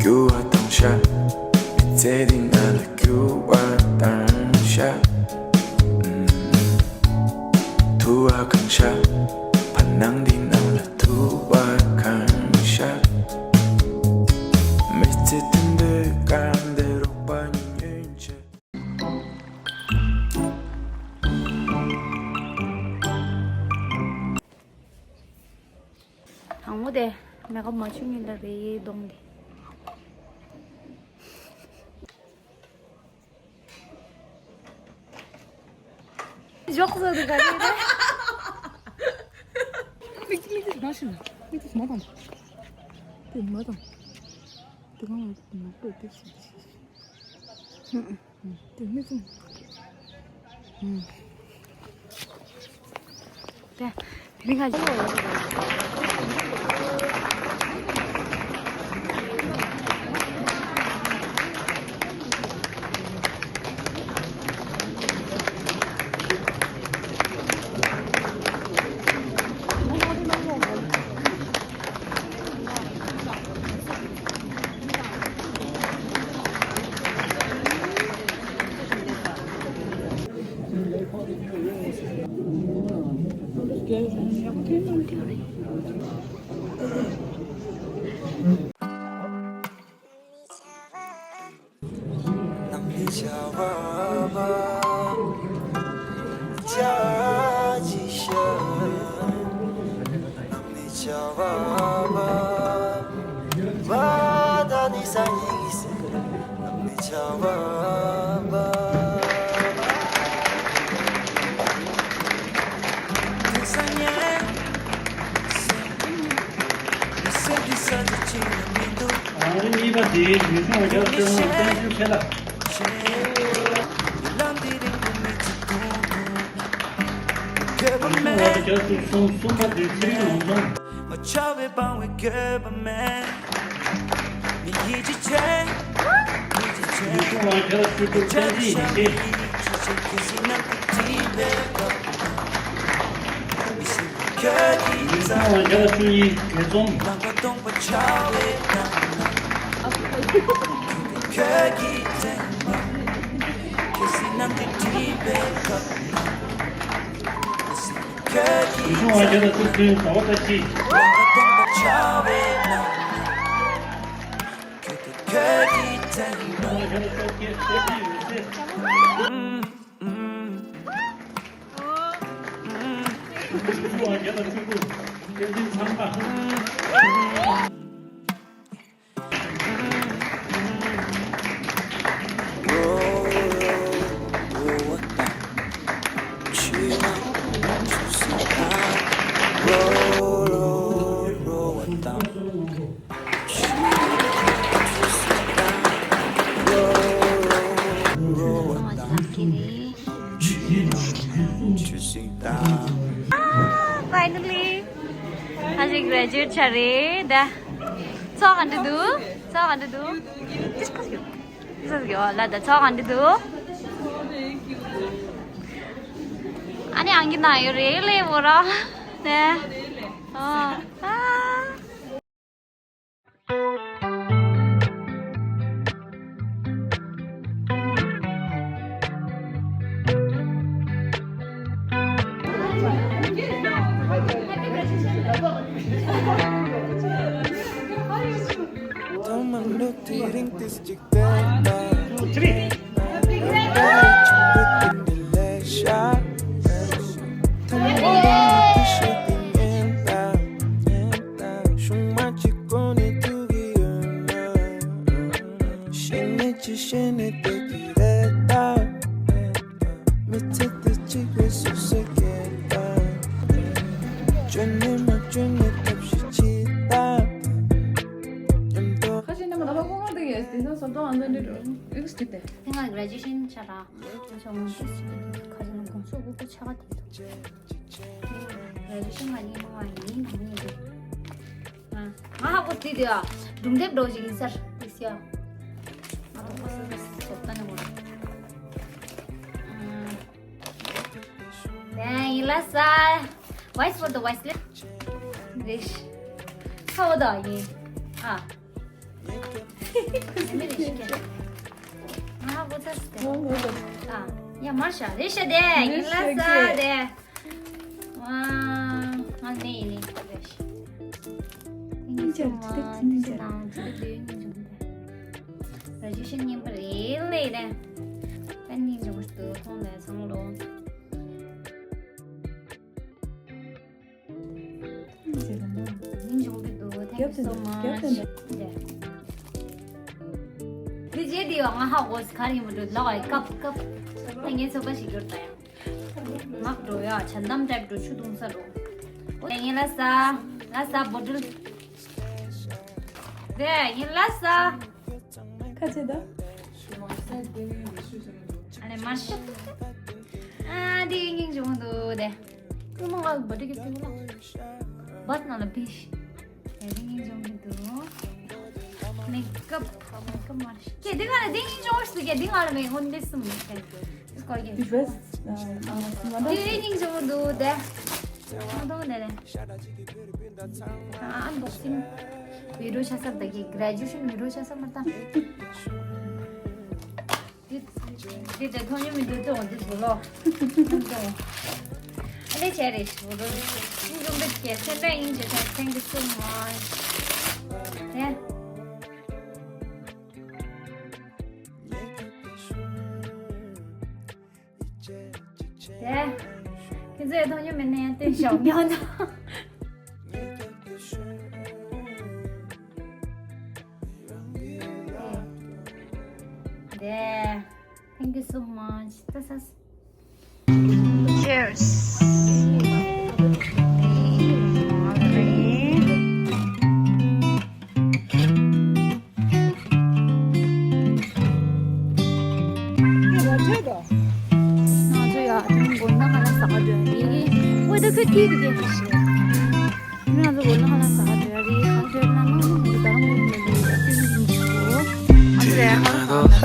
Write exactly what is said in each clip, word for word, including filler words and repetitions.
རྒྱུ་བ་དང་ཤ། མི་ཚེ་འདི་ང་ལ་རྒྱུ་བ་དང་ཤ། ཐུ་བ་གང་ཤ། བར་སྣང་འདི་ནང་ལ་ཐུ་བ་གང་ཤ། མི་ཚེ་དུད་འགྲོའི་སྐར་མདའི་རོགས་པ་ཉུང་ཉུང་བྱས། དང་པོ་དེ་མེ་ཁ་མ་ཆུ་ཉིན་ལ་རེ་ཡེ་གདོང་དེ། ཞོག་ཟེར་དུ་ག་རེ་རེད། མིག་ཏིས་མིག་ཏིས་མ་ཤི་ན། མིག་ཏིས་མ་དང་། དེ་མ་དང་། དེ་གང་ལ་མ་ལྟོས་ཏིས་ཟེར་ཏིས། དེ་མི་ཚུན། དེ་དེ་རིང་ཁ་ཅིག་རང་རེ་གཉིས་པ་དེའི་མི་སྲུང་བ་རྒྱ་ཆེན་མོ་བསྟན་ཆོས་ཁས་ལ། མི་སྲུང་བ་རྒྱ་ཆེན་གསུམ་གསུམ་པ་དེ་ཚེ་རིང་ལུང་སྟོན། མ་བྱ་བའི་སྤང་བའི་འགྱོད་པ་མེད། མི་ཡིད་ཆེས་ཆེ། ཡིད་ཆེས་ཆེ། མི་སྲུང་བ་རྒྱ་ཆེན་གསུམ་བསྟན་འཛིན་ཡིན་ཏེ། ཁྱེད་ཀྱིས་སེམས་ནང་དུ་བྲིས་པའི་སྐབས། མི་ཤེས་ཁྱོད་ཀྱིས། མི་སྲུང་བ་རྒྱ་ཆེན་གཉིས་དགེ་འཛོམས། ནམ་མཁའ་སྟོང་པ་ཆགས་པའི་ནང་ན། ཁྱོད་ཀྱིས་དྲན་པ། ཁྱེད་སེམས་ནང་དུ་བྲིས་པའི་སྐབས། མི་སྲུང་བ་རྒྱ་ཆེན་གསུམ་བདུན་ཟླ་བ་ལྟར་གྱིས། Finally. ཨ་ཅེ་graduate་ཆགས་རེད་ད། ཚོགས་ག་འདྲ་འདུག་ཚོགས་ག་འདྲ་འདུག་ཚོགས་ག་འདྲ་འདུག་ཚོགས་ག་འདྲ་འདུག་ཨ་ནི་ཨང་ཀི་ན་ཡོད་རེད་ལེ་བོ་ར། ནས། ཨ། ཨ། ཐོག་མར་སླེབས་དུས་རིང་དུས་གཅིག་བལྟས་པ། ཁ་ཤས་རྣམ་པ་ལ་ཧ་གོ་མ་འདུག་ཡ། དེང་སང་བཟོ་ལྟ་ཨ་འདྲ་འདྲ་འགྲོ་ཨེ་ག་སྒྲིག་སྟེ། དེ་སྔ་graduation་ཆ་ར། ང་ཚོ་ངོ་སྤྲོད་ཞིག་ཁ་སང་དགོང་ཞོགས་སྐུ་པར་ཆ་ག་དེ་འདུག graduation་ང་གཉིས་མང་བ་ཡིན་ནམ་ཡིན་འདུག་ང་ང་ཧ་གོ་དེ་དེ་ཨ། སྒྲུང་དེབ་འདྲ་བོ་ཞིག་ཡིན་ས་རེད། ཡ། ང་ཚོ་ཁོ་སོ་སོ་སོ་ད་ནི་མོ། ཨ། ཡིན་ལ་ས། Voice for the voiceless. རེད། ཁ་བོ་ད་ཡིན། ཨ། མི་རེད་ཤི་ཀྱང་། ང་ཧ་གོ་ཚར་སི་ཏེ། ཨ། ཡ་མར་ཤ་རེད་ཤ་དེ་ཡིན་ལ་ས་དེ། ཝ། ང་ནི་ཡིན་ནི་རེད་ཤ། ཡིན་ཅི་མ་ཅི་ཅི་དང་ཅི་དེ་དུས་ཡིན་ཅི་མ་དེ། ར་ཇུ་ཤན་ཉིན་པ་རེད་ལེ་དེ། ད་ནི་ཅི་མ་ཏུ་ཁོང་ལ་ཚང་ལོ། ཡིན་འབྱུང་གི་འདུག Thank you so much. དེ་རྗེས་དེ་ཡང་ང་ཧ་གོ་སི་ག་རེ་ཡིན་པ་འགྲོ་ལོག་ཨའི་ཀབ་ཀབ། ད་ངའི་ཚོད་པ་ཞིག་གྱུར་ད་ཡང་། ངག་འགྲོ་ཡ་ཇ་འདམ་ཊའིབ་འགྲོ་ཆུ་བཏུང་ས་འགྲོ། ཨོ་ཡ་ངའི་ལ་ས། ལ་ས་བོ་ཊལ། དེ་ངའི་ལ་ས། ཁ་ཆེ་ད། ཨ་ནེ་མ་ཤི། ཨ་དེ་སྙིང་རྗེ་མོ་འདུག་དེ། ཀུན་མ་ང་གི་བར་ཐི་ཌེ་གི་ཕི་ལ། བར་ཐི་ཌེ་ནང་ལ་བིཤ། དེ་སྙིང་རྗེ་མོ་འདུག་མེག་ཨབ། མེག་ཨབ་མ་ཤི། ཀྱེ་དེ་ག་ལ་དེ་སྙིང་རྗེ་མོ་ཞིག་འདུག་ཀྱེ་དེ་ག་ལ་མེད་ཧོན་དེ་སུམ་མེད་ཀྱེ། དེ་སྐོར་གྱི། དེ་སྙིང་རྗེ་མོ་འདུག་དེ། ཨ་དོང་དེ་རེད། ཨན་བོག་སིང་། བི་ཌི་ཡོ་ཆ་ས་ད་གི་གྷ་རེ་ཇུ་ཤན་བི་ཌི་ཡོ་ཆ་ས་མ་ད། དེ་དེ་དེ་ཐོ་ཉོ་མི་འདུག་ཏོ་འདི་བཟོ་ལོ། ཨ་ནི་བྱས་རེད་ཞུ་རོ། ཡིན་ཡོང་འདི་སྐྱེ་སེམས་པས་ཡིན་བྱས་ཤག Thank you so much. དེ། དེ། ཁྱེད་ཚོས་མཐོང་རྒྱུ་མེད་ན་ཡང་སྟོན་ཞོག་ཉོ་ན། དེ། Thank you so much. ད་ས། Cheers. ང་ཚོ་ཡ་དེ་མོ་མགོ་ན་ང་ལ་ཟ་ག་འགྲོ་ཡ་རེད། ཨོ་ད་ཁ་ཐིག་གི་དེ་ང་ཚོ་མགོ་ན་ང་ལ་ཟ་ག་འགྲོ་ཡ་རེད། གང་འགྲོ་ན་ང་ཚོ་ད་རང་མགོ་ན་ལ་ཡ་དེ་མོ་འགྲོ། ཨ་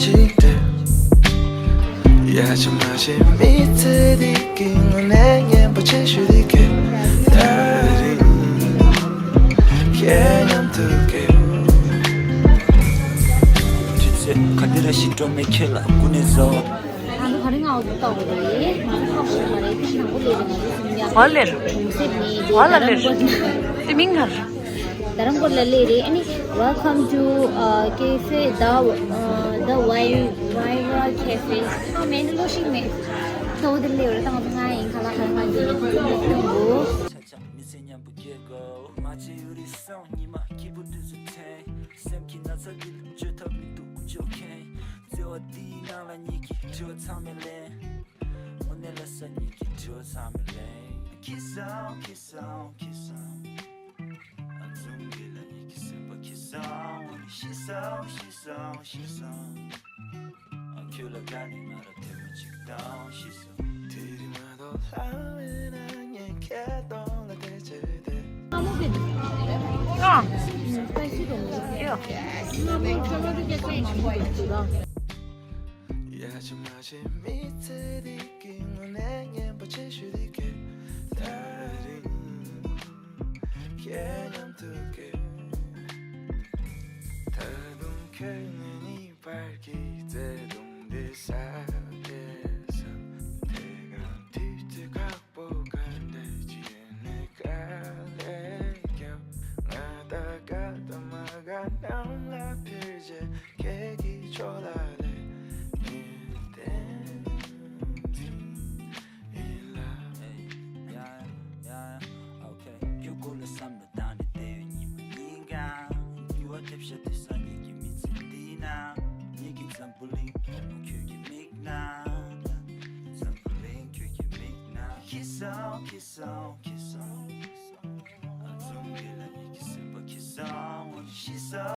ཙི། ཡ་ཅི་མ་ཤེས་མི་ཚེ་འདི་གི་ངོ་ནས་སྙན་པོ་ཆེ་ཤོས་འདི་གས། ད་རིང་ཁྱེད་མཉམ་དུ་གས། དུས་ཚོད་ག་དེ་རེ་ཞིག་འགྲོ་མེད་ཁྱེད་ལ་སྐུ་ནས་བཟོ། ད་ནི་ག་རེ་ང་འོ་ཏོག་ཏོག་རེད། ང་ཚོ་ཁ་ཁོ་མ་རེད། དེ་ནང་པོ་ལས་རེད། ང་ཚོ་སུམ་ཡ། ཧ་ལས། གོང་གསེབ་ནས་ཧ་ལས་ལས། དེ་མིང་ག་རེད། རྡ་རམ་ཀོ་ལ་ལས་རེད། ཨ་ནི། Welcome to uh, cafe, the uh, the Vai- Vaira Cafe. ཨ་མེད་ནི་ལོ་ཞིག་མེད། ད་འོ་དེ་ལས་རེད། ད་ང་ཚོ་ང་ཡིན་ཁ་ལག་ཁ་ལག་ང་ཡིན་ཁ་ལག་ཁ་ལག་ང་ཡིན། མི་ཚེ་མཉམ་པོ་སྐྱེལ་དགོས། མ་བྱེད་ཡུ་རེ་སོང་ཉི་མ་སྐྱིད་པོ་དུས་སུ་འཐེན། སེམས་ཀྱི་ན་ཚ་འདི་ལ་བཅོས་ཐབས་མི་འདུག་བཅོས་མཁན། བརྩེ་བ་འདིའི་ནང་ལ་ཉིད་ཀྱི་དྲི་བ་ཚང་མས་ལན། དངོས་གནས་ལ་ས་ཉིད་ཀྱི་དྲི་བ་ཚང་མས་ལན། ཁྱི་སང་ཁྱི་སང་ཁྱི་སང་། ཨ་འཛུམ་གྱི་ལ་ཉིད་ཀྱི་སེམས་པ་ཁྱི་སང་། ཤི་སང་ཤི་སང་ཤི་སང་། ཨ་ཁྱོད་ལ་དགའ་ནས་ང་ལ་ཐེངས་མ་གཅིག་བཏང་ཤི་སོང་། དེ་རིང་མ་གཏོགས་ལྷང་བའི་ན་ངས་ཁྱེད་གདོང་ལ་བལྟས་བྱས་བསྡད། ཨ། ཡ་ཅི་མ་ཤེས་མི་ཚེ་འདི་གི་ངོ་ནས་སྙན་པོ་ཆེ་ཤོས་འདི་གས། ད་རིང་ཁྱེད་མཉམ་དུ་གས། ད་དུང་ཁྱོད་ངའི་གཉིས་བར་གྱི་བརྩེ་དུང་འདི་ཟབ་སྟེ་ཟབ། དེ་གང་དུས་ཚོད་ཁག་པོ་ག་འདྲ་ཅིག་ནས་དཀའ་ལས་བརྒྱབ། ང་ད་དགའ་དང་མ་དགའ་གནམ་ལ་འཕུར་བྱས། ཁྱེད་ཀྱི་ཕྱོགས་ལ་ལས་ངས་བསྟན་ཡིན་ལ། ཡ་ཡ་ཡ། ཨོ་ཁེ། ཁྱོད་སྐོར་ལ་བསམ་བློ་བཏང་ནས་བསྡད་ཡོད་ཉི་མ་ཉིན་གང་། འགྱུར་བ་ཐེབས་ཤག་དེ་སང་ཉིན་གྱི་མི་ཚེ་འདི་ན། ངེད་ཀྱི་འཛམ་བུ་གླིང་ཁྱོད་ཀྱི་མིག་ནང་། འཛམ་བུ་གླིང་ཁྱོད་ཀྱི་མིག་ནང་། ཁྱི་སང་ཁྱི་སང་ཁྱི་སང་། ཨ་འཛུམ་གྱི་ལ་ཉིད་ཀྱི་སེམས་པ་ཁྱི་སང་ཤི་སང་།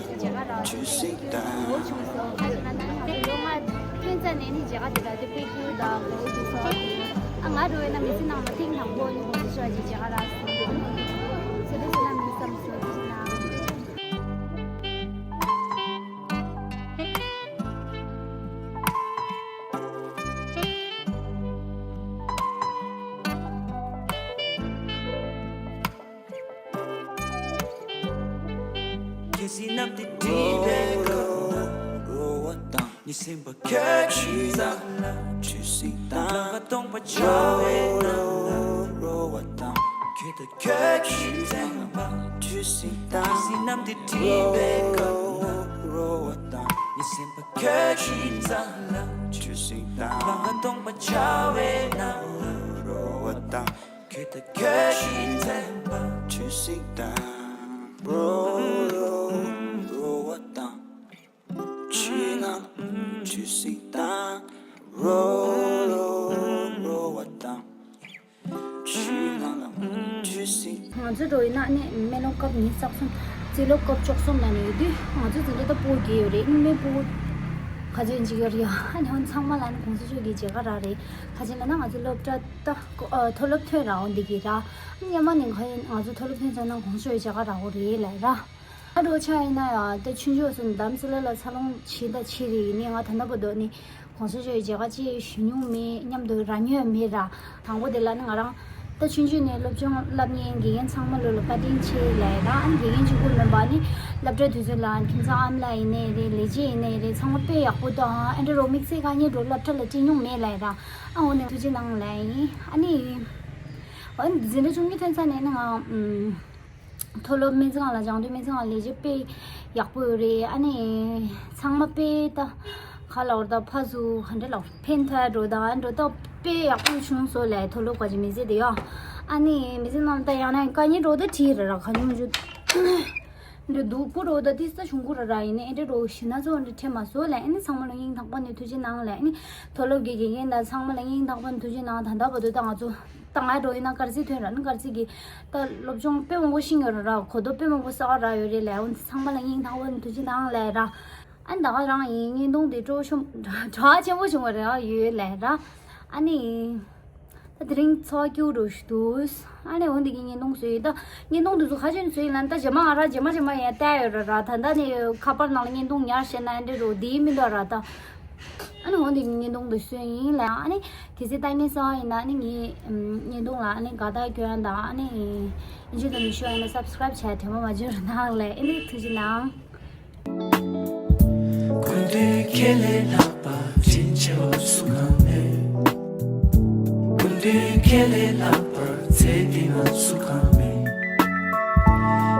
ལ་མཇལ་ཁ་རག་སོང་། དཔེ་སྐྱིད་པོ་བྱུང་སོང་། ཁ་ཅིག་ན་ད་ང་ཚོ་ལོ་ལྔ་ཐོན་ཙམ་ནས་ནི་མཇལ་ཁ་དེ་འདྲ་དེ་དཔེ་སྐྱིད་པོ་དང་གོ་སྐྱིད་སོང་། ཨ་ང་འགྲོ་བས་ན་མི་ཚེ་ནང་ལ་ཐེངས་དང་པོ་ནི་གོང་ས་མཆོག་ཅིག་མཇལ་ཁ་རག་སོང་། ཚེ་འདི་ཚེ་ན་མི་བསམ་སོང་ཚེ་ན། ཁྱེད་སེམས་ནམ་དུ་བྲིས་པའི་ཁ་ན་རོ་བ་དང་། ངའི་སེམས་པ་ཁྱོད་ཀྱི་རྩ་ལ་ཆུད་ཟིན་དང་། ལམ་ཁ་སྟོང་པ་ཆགས་པའི་ནང་ལ་རོ་བ་དང་། ཁྱོད་དང་ཁྱོད་ཀྱི་མཚན་པ་ཆུད་ཟིན་དང་། ཁྱེད་སེམས་ནམ་དུ་བྲིས་པའི་ཁ་ན་རོ་བ་དང་། ངའི་སེམས་པ་ཁྱོད་ཀྱི་རྩ་ལ་ཆུད་ཟིན་དང་། ལམ་ཁ་སྟོང་པ་ཆགས་པའི་ནང་ལ་རོ་བ་དང་། ཁྱོད་དང་ཁྱོད་ཀྱི་མཚན་པ་ཆུད་ཟིན་དང་། རོ་རོ་རོ་བ་དང་། ཆུ་ནང་ཆུད་ཟིན་དང་། རོ་རོ་རོ་བ་དང་། ཆུ་ནང་ཆུད་ཟིན། ང་ཚོ་འགྲོ་ཡིན་ན་ནི་སྨན་སློབ་སྐབས་ཉི་ཤུ་རྩ་གསུམ། རྩིས་སློབ་སྐབས་བཅུ་གསུམ་ལ་ནི་ཡོད་དུས་ང་ཚོ་འཛིན་གྲྭ་ད་སྤོ་གི་ཡོད་རེད། ནི་སྨན་སྤོ་ག་ཚོད་ཅིག་ཡོད་རེད་ཡ། ཨ་ནི་ཧོན་ཚང་མ་ལ་ནི་གོང་ས་མཆོག་གི་མཇལ་ཁ་རག་རེད། ག་ཅིག་ལ་ན་ང་ཚོ་སློབ་གྲྭ་ད་མཐོ་སློབ་ཐོན་རག་འོང་འདི་གི་ར། སྔོན་མ་ནས་ང་ཡིན་ང་ཚོ་མཐོ་སློབ་ཐོན་ཚར་ན་གོང་ས་མཆོག་གི་མཇལ་ཁ་རག་གོ་རེད་ལབ་ར། ཨ་འགྲོ་ཆ་ཡིན་ན་ཡང་ད་ཆུང་ཆུང་སུ་འདམ་སི་ལ་ལ་འཚར་ལོངས་བྱེད་ད་ཆེ་རེད། ཡིན་ནའི་ང་ད་ལྟ་བར་དུ་ནི་གོང་ས་མཆོག་གི་མཇལ་ཁ་ཅིག་ཞུ་མྱོང་མེད། མཉམ་དུ་རག་མྱོང་མེད་ར། དང་པོ་དེ་ལ་ནི་ང་རང་ད་ཆུང་ཆུང་ནས་སློབ་སྦྱོང་བསླབ་མཁན་དགེ་རྒན་ཚང་མ་ལོ་ལ་བཀའ་དྲིན་ཆེ་ལབ་ར། ཨ་ནི་དགེ་རྒན་གཅིག་པུ་མིན་པ་ནི་སློབ་གྲྭའི་དུས་ཚོད་ལ་ཁྱིམ་ཚང་ཨ་མ་ལགས་ཡིན་ནའི་རེད། ལས་བྱེད་ཡིན་ནའི་རེད། ཚང་མ་དཔེ་ཡག་པོ་དང་ཨ་འདྲ་རོ་དམིགས་བསལ་གང་ཉིད་འགྲོ་སློབ་གྲྭ་ལ་སྤྲད་མྱོང་མེད་ལབ་ར། ཨ་འོ་ནི་ཐུགས་རྗེ་གནང་ལབ་ཡིན། ཨ་ནི། འོན་འཛིན་གྲྭ་བཅུ་གཉིས་ཐོན་ཚར་ནས་ནི་ང་ཨུམ། མཐོ་སློབ་སྨན་རྩིས་ཁང་ལ་སྦྱང་དུས་སྨན་རྩིས་ཁང་ལས་བྱེད་དཔེ་ཡག་པོ་ཡོད་རེད། ཨ་ནི་ཚང་མ་དཔེ་ད་ག་ལ་བར་ད་ཕ་ཟུ་ག་འདྲ་ལ་ཕན་ཐོགས་འགྲོ་དང་འགྲོ་ད་དཔེ་ཡག་པོ་བྱུང་སོང་ལས་མཐོ་སློབ་ག་ཅི་མི་ཚེ་དེ་ཡོ། ཨ་ནི་མི་ཚེ་ནང་ད་ཡང་ན་དཀའ་ངལ་འགྲོ་ད་བྲིས་ར་ར་ག་ཉུང་ཅུ། འདི་སྡུག་པོ་རོ་ད་ཏི་ས་བྱུང་གུ་ར་ར་ཡིན་ནི་ཨེ་འདྲ་རོ་ཞི་ན་ཚོ་འདི་ཁྲེ་མ་སོ་ལ་ཨེ་ནི་ཚང་མ་ལ་སྙིང་ཐག་པ་ནས་ཐུགས་རྗེ་གནང་ལ་ཨེ་ནི་མཐོ་སློབ་ཀྱི་དགེ་རྒན་དང་ཚང་མ་ལ་སྙིང་ཐག་པ་ནས་ཐུགས་རྗེ་གནང་། ད་ལྟ་བར་དུ་ད་ང་ཚོ་ད་ང་འགྲོ་ཡིན་ན་དཀར་རྩིས་ཐོན་ར་ནི་དཀར་རྩིས་ཀྱི་ད་སློབ་སྦྱོང་དཔེ་མང་པོ་ཤེས་ཡོད་ར་ར་གོ་རྟོགས་དཔེ་མང་པོ་གསར་བ་རག་ཡོད་རེད་ལ་ཨེ་ཚང་མ་ལ་སྙིང་ཐག་པ་ནས་ཐུགས་རྗེ་གནང་ལ་ར། ཨ་ནི་ད་ག་རང་ཡིན་བརྙན་ཐུང་འདི་སྤྲོ་ཤོམ་གྲགས་ཆེན་པོ་བྱུང་བ་རེད་ཡོད་ལ་ར། ཨ་ནི། ད་དེ་རིང་ཚོགས་སྐྱིད་རུ་ཞུ་དུས། ཨ་ནི་འོན་ཏེ་གི་བརྙན་ཐུང་བཟོས་ཡིན་ད། བརྙན་ཐུང་དེ་ཚོ་ཁ་ཤས་བཟོས་ཡིན་ལ་ད་རྗེས་མ་ང་རང་རྗེས་མ་རྗེས་མ་ཡང་བལྟས་ཡོད་ར་ར་ད་ལྟ་ནས་ཁ་པར་ནང་ལ་བརྙན་ཐུང་ཉར་བཤད་ན་འདྲི་རུ་དེའི་མི་འདུག་ར་ད། ཨ་ནི་འོན་ཏེ་གི་བརྙན་ཐུང་དེ་བཟོས་ཡིན་ལ་ཨ་ནི་གལ་སྲིད་ལྟ་མཁན་གསར་པ་ཡིན་ན་ཨ་ནི་ངའི་བརྙན་ཐུང་ལ་ཨ་ནི་དགའ་རྟགས་སྐྱོན་དང་ཨ་ནི་ཡིན་གཅིག་ཏུ་མི་ཤོད་ཨ་ནི་སབ་སི་ཀ་རབ་བྱས་དྲན་པ་མ་བརྗེད་རོགས་གནང་ལ་ཨ་ནི་ཐུགས་རྗེ་གནང་། སྐུ་མདུན་ཁྱེད་ལས་ལྷག་པ་དྲིན་ཆེ་བ་སུ་གང་མེད། སྐུ་མདུན་ཁྱེད་ལས་ལྷག་པར་ཚེ་འདི་ན་སུ་གང་མེད།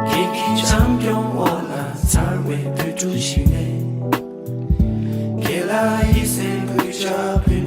ཁྱེད་ཀྱི་བྱམས་སྐྱོང་འོག་ལ་འཚར་བའི་བོད་ཕྲུག་ཞིག་ནས། ཁྱེད་ལ་ཡིད་སེམས་གུས་ཕྱག་ཕུལ།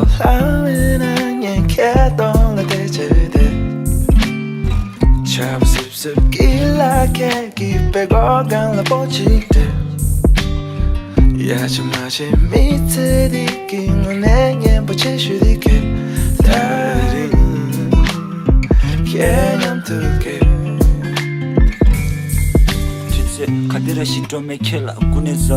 ལྷང་བའི་ན་ངས་ཁྱེད་གདོང་ལ་བལྟས་བྱས་ཏེ། ཆར་པ་སིབ་སིབ་ཀྱི་ལ་ཁད་ཀྱི་པད་གོག་སྒང་ལ་སྤོ་ཅིག་སྟེར། ཡ་ཆ་མ་ཆེ་མི་ཚེ་འདི་གི་དངོས་གནས་སྙན་པོ་ཆེ་ཤོས་འདི་གས། ད་རེས་ཁྱེད་མཉམ་དུ་སྐྱེས། དུས་ཚོད་ག་དེ་ར་ཞིག་འགྲོ་མེད་ཁྱེད་ལ་སྐུ་ནས་བཟང་།